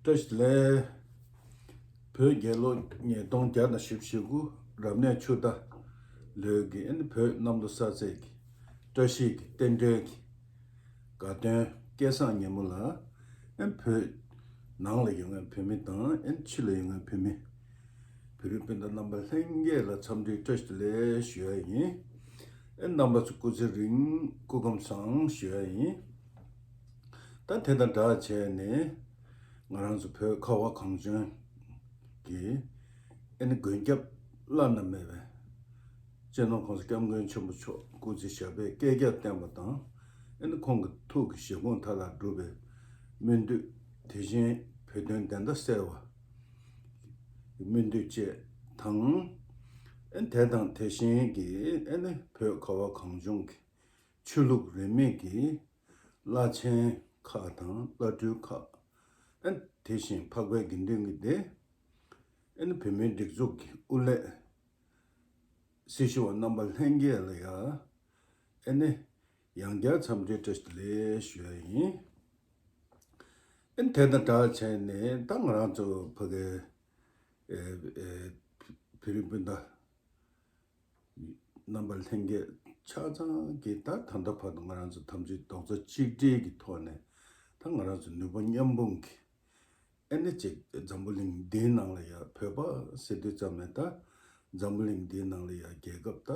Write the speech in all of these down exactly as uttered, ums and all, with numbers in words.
བཀྲ་ཤིས་བདེ་ལེགས། བོད་རྒྱལ་ལོ་ཉིས་སྟོང་བརྒྱ་དང་བཞི་བཅུ་ཞེ་དགུ་རབ་གནས་ཆུ་ཟླ་ལོའི་གི་ཨ་ནི་བོད་གནམ་ལོ་གསར་ཚེས་ཀྱི་བཀྲ་ཤིས་ཀྱི་རྟེན་འབྲེལ་གྱི་དགའ་སྟོན་སྐལ་བཟང་ཉིན་མོ་ལ་ཨ་ནི་བོད་ནང་ལ་ཡོད་མཁན་བོད་མི་དང་ཨ་ནི་ཕྱི་ལ་ཡོད་མཁན་བོད་མི་བོད་རིགས་སྤུན་ཟླ་རྣམ་པ་ལྷན་རྒྱས་ལ་འཚམས་འདྲི་བཀྲ་ཤིས་བདེ་ལེགས་ཞུ་ཡ་ཡིན། ཨ་ནི་རྣམ་པ་ཚོ་སྐུ་ཚེ་རིང་སྐུ་ཁམས་བཟང་ཞུ་ཡ་ཡིན། ད་དེ་དང་སྦྲགས་བྱས་ནས་ང་རང་ཚོ་བོད་ཁ་བ་གངས་ལྗོངས་ཀྱི་ཨ་ནི་མགོན་སྐྱབས་བླ་ན་མེད་པའི་སྤྱི་ནོར་༸གོང་ས་༸སྐྱབས་མགོན་ཆེན་པོ་མཆོག་སྐུ་ཚེ་ཞབས་པད་བསྐལ་བརྒྱར་བརྟན་པ་དང་། ཨ་ནི་ཁོང་གི་ཐུགས་ཀྱི་བཞེད་དགོངས་མཐའ་ལ་འགྲུབ་པའི་སྨོན་འདུན། དེ་བཞིན་བོད་དོན་བདེན་མཐའ་གསལ་བ་སྨོན་འདུན་བཅས་དང་། ཨ་ནི་དེ་དང་དེ་བཞིན་གྱི་ཨ་ནི་བོད་ཁ་བ་གངས་ལྗོངས་ཀྱི་ཆོས་ལུགས་རིས་མེད་ཀྱི་བླ་ཆེན་ཁག་དང་བླ་སྤྲུལ་ཁག་ཨ་ནི་དེ་བཞིན་འཕགས་པའི་དགེ་འདུན་གྱི་སྡེ། ཨ་ནི་བོད་མིའི་སྒྲིག་འཛུགས་ཀྱི་དབུ་ལས་སྲི་ཞུ་བ་རྣམ་པ་ལྷན་རྒྱས་ལ་ཡང་ཨ་ནི་ཡང་བསྐྱར་འཚམས་འདྲི་བཀྲ་ཤིས་བདེ་ལེགས་ཞུ་ཡ་ཡིན། ཨ་ནི་དེ་དང་སྦྲགས་བྱས་ནས་ད་ང་རང་ཚོ་ཕ་གི་ཨེ་ཨེ་བོད་རིགས་སྤུན་ཟླ་རྣམ་པ་ལྷན་རྒྱས་ཆ་ཚང་གིས་ད་ད་ལྟ་བར་དུ་ང་རང་ཚོ་ཐམས་ཅད་རྡོག་རྩ་གཅིག་སྒྲིལ་གྱི་ཐོག་ནས་ད་ང་རང་ཚོ་ནུས་པ་མཉམ་སྤུངས་ཀྱིས་ཨ་ནི་ཅིག་འཛམ་བུ་གླིང་འདིའི་ནང་ལ་ཡ་བོད་པ་ཟེར་དུས་ཙམ་ནས་ད་འཛམ་བུ་གླིང་འདིའི་ནང་ལ་ཡ་རྒྱལ་ཁབ་ད་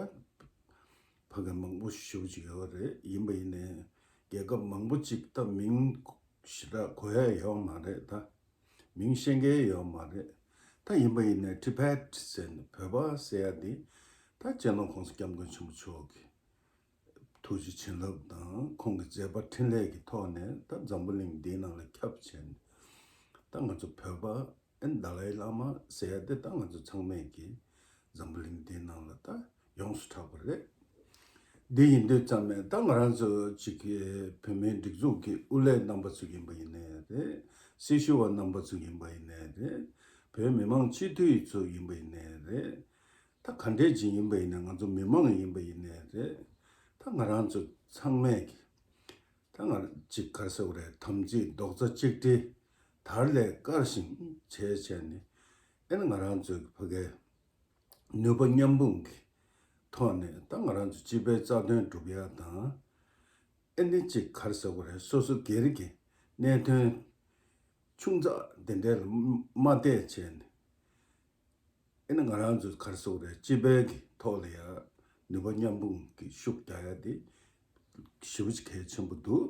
ཕ་གི་མང་པོ་ཞེ་པོ་ཅིག་ཡོད་རེད། ཡིན་པ་ཡིན་ནའི་རྒྱལ་ཁབ་མང་པོ་ཅིག་ད་མིང་ཞེ་དྲག་གོ་ཡ་ཡོད་མ་རེད། ད་མིང་ཤེས་མཁན་ཡོད་མ་རེད། ད་ཡིན་པ་ཡིན་ནའི་ཊི་བྷེཊ་ཟེར་ནས་བོད་པ་ཟེར་ཡ་དེ་ད་སྤྱི་ནོར་༸གོང་ས་༸སྐྱབས་མགོན་ཆེན་པོ་མཆོག་གི་ཐུགས་རྗེ་བྱིན་རླབས་དང་ཁོང་གི་མཛད་པ་འཕྲིན་ལས་ཀྱི་ཐོག་ནས་ད་འཛམ་བུ་གླིང་འདིའི་ནང་ལ་ཁྱབ་བྱས་ནས་ད་ང་ཚོ་བོད་པ་ཨེ་ནི་ཏཱ་ལའི་བླ་མ་ཟེར་ཡ་དེ་ད་ང་ཚོ་ཚང་མས་ཀྱི་འཛམ་བུ་གླིང་འདིའི་ནང་ལ་ད་ཡོངས་སུ་གྲགས་པ་རེད། འདི་ཡིན་དུས་ཙམ་ནས་ད་ང་རང་ཚོ་གཅིག་གི་བོད་མིའི་སྒྲིག་འཛུགས་ཀྱི་དབུ་ལས་རྣམ་པ་ཚོ་ཡིན་པ་ཡིན་ནའི་རེད། སྲི་ཞུ་བ་རྣམ་པ་ཚོ་ཡིན་པ་ཡིན་ནའི་རེད། བོད་མི་མང་སྤྱི་འཐུས་ཚོ་ཡིན་པ་ཡིན་ནའི་རེད། ད་ག་འདྲས་ཅིག་ཡིན་པ་ཡིན་ནའི་ང་ཚོ་མི་མང་ཡིན་པ་ཡིན་ནའི་རེད། ད་ང་རང་ཚོ་ཚང་མས་ཀྱི་ད་ང་གཅིག་ག་རེ་ཟེར་དགོས་རེད། དམ་ཚིག་རྡོག་རྩ་གཅིག་སྒྲིལ་དར་ལས་དཀར་ཞིང་བྱས་བྱས་ནས་ཨེ་ནི་ང་རང་ཚོའི་ཕ་གའི་ནུས་པ་མཉམ་སྤུངས་ཀྱི་ཐོག་ནས་ད་ང་རང་ཚོ་སྤྱི་པའི་རྩ་དོན་སྒྲུབ་ཡ་དང་ཨེ་ནི་གཅིག་ག་རེ་ཟེར་དགོས་རེད། སོ་སོ་སྒེར་གྱི་གནད་དོན་ཆུང་ཙག་དེ་འདྲའི་ལ་མ་བལྟས་བྱས་ནས། ཨེ་ནི་ང་རང་ཚོ་ག་རེ་ཟེར་དགོས་རེད། སྤྱི་པའི་གི་ཐོག་ལ་ཡ་ནུས་པ་མཉམ་སྤུངས་ཀྱི་ཤུགས་རྒྱག་ཡ་དེ་ཞེ་པོ་ཅིག་གལ་ཆེན་པོ་འདུག་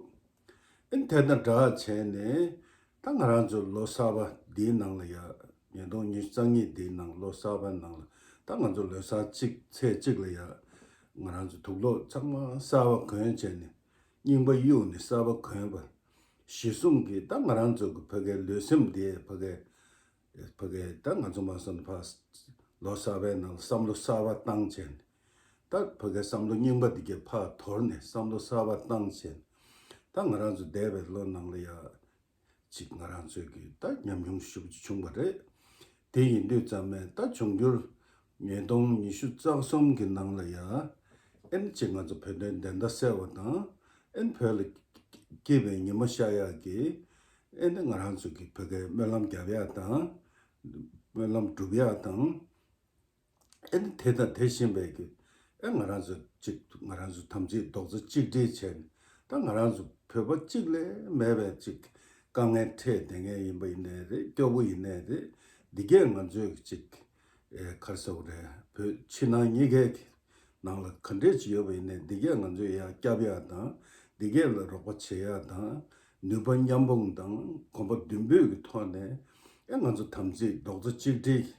ཨེ་ནི་དེ་དང་སྦྲགས་བྱས་ནས་ད་ང་རང་ཚོ་ལོ་གསར་པ་འདིའི་ནང་ལ་ཡ་ཉིས་སྟོང་ཉི་ཤུ་རྩ་གཉིས་འདིའི་ནང་ལོ་གསར་པའི་ནང་ལ་ད་ང་ཚོ་ལོ་གསར་གཅིག་ཚེས་གཅིག་ལ་ཡ་ང་རང་ཚོ་དུག་ལོག་ཚང་མ་གསར་པ་གོན་བྱས་ནས་རྙིང་པ་གཡུགས་ནས་གསར་པ་གོན་པ་གཞི་བཟུང་གིས་ད་ང་རང་ཚོ་གི་ཕ་གའི་ལུས་སེམས་དེ་ཕ་གའི་ཕ་གའི་ད་ང་ཚོ་མ་སོན་ཕ་ལོ་གསར་པའི་ནང་ལ་བསམ་བློ་གསར་པ་བཏང་བྱས་ནས་ད་ཕ་གའི་བསམ་བློ་རྙིང་པ་འདི་གའི་ཕར་དོར་ནས་བསམ་བློ་གསར་པ་བཏང་བྱས་ནས་ད་ང་རང་ཚོ་འདས་པའི་ལོ་ནང་ལ་ཡ་ཅིག་ང་རང་ཚོའི་གི་ད་ཉམས་མྱོང་ཞེ་པོ་ཅིག་བྱུང་བ་རེད། དེ་ཡིན་དུས་ཙམ་ནས་ད་འབྱུང་འགྱུར་ཉིས་སྟོང་ཉི་ཤུ་རྩ་གསུམ་གི་ནང་ལ་ཡ་ཨེ་ནི་ཅིག་ང་ཚོ་བོད་དོན་བདེན་མཐའ་གསལ་བ་དང་ཨེ་ནི་བོད་ལ་སྐྱིད་པའི་ཉི་མ་ཤར་ཡག་གི་ཨེ་ནི་ང་རང་ཚོ་གི་བོད་སྐད་སྨོན་ལམ་རྒྱབ་ཡག་དང་སྨོན་ལམ་སྒྲུབ་ཡག་དང་ཨེ་ནི་དེ་དང་དེ་བཞིན་པའི་གི་ཨེ་ང་རང་ཚོ་གཅིག་ང་རང་ཚོ་དམ་ཚིག་རྡོག་རྩ་གཅིག་སྒྲིལ་བྱས་ནས་ད་ང་རང་ཚོ་བོད་པ་གཅིག་ལས་མེད་པའི་གཅིག་དཀའ་ངལ་འཕྲད་བསྡད་མཁན་ཡིན་པ་ཡིན་ནའི་རེད། སྐྱོ་པོ་ཡིན་ནའི་རེད། འདི་གས་ང་ཚོས་གཅིག་ཨེ་ག་རེ་ཟེར་དགོས་རེད། བོད་ཕྱི་ནང་གཉིས་ཀའི་གི་ནང་ལ་ག་འདྲས་ཅིག་ཡོད་པ་ཡིན་ནའི་འདི་གས་ང་ཚོས་ཡར་བསྐྱབ་ཡག་དང་འདི་གས་ལ་རོགས་པ་བྱེད་ཡག་དང་ནུས་པ་མཉམ་སྤུངས་དང་གོམ་པ་མདུན་སྤོས་ཀྱི་ཐོག་ནས་ཨེ་ང་ཚོ་དམ་ཚིག་རྡོག་རྩ་གཅིག་སྒྲིལ་གྱི་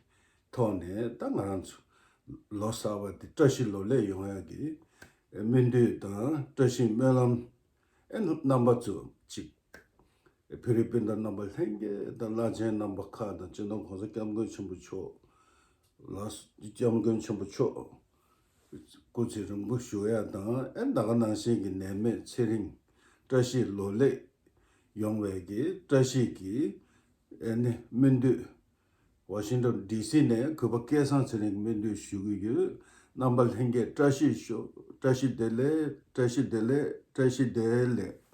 ཐོག་ནས་ད་ང་རང་ཚོ་ལོ་གསར་པ་འདི་བཀྲ་ཤིས་ལོ་ལེགས་ཡོང་ཡག་གི་སྨོན་འདུན་དང་བཀྲ་ཤིས་སྨོན་ལམ་ཨེ་རྣམ་པ་ཚོ་གཅིག་བོད་རིགས་སྤུན་ཟླ་རྣམ་པ་ལྷན་རྒྱས་དང་བླ་ཆེན་རྣམ་པ་ཁག་དང་སྤྱི་ནོར་༸གོང་ས་༸སྐྱབས་མགོན་ཆེན་པོ་མཆོག་ལ་སྐྱབས་མགོན་ཆེན་པོ་མཆོག་སྐུ་ཚེ་རིང་པོ་བཞུགས་ཡ་དང་ཨེ་ད་ག་ནང་བཞིན་གྱི་ནད་མེད་ཚེ་རིང་བཀྲ་ཤིས་ལོ་ལེགས་ཡོང་བའི་གི་བཀྲ་ཤིས་ཀྱི་ཨེ་ནི་སྨོན་འདུན། ཝ་ཤིང་ཊོན་ཌི་སི་ནས་གུས་པ་སྐལ་བཟང་ཚེ་རིང་གི་སྨོན་འདུན་ཞུ་གི་ཡོད། རྣམ་པ་ལྷན་རྒྱས་བཀྲ་ཤིས་ཤོག་བཀྲ་ཤིས་བདེ་ལེགས། བཀྲ་ཤིས་བདེ་ལེགས། བཀྲ་ཤིས་བདེ་ལེགས།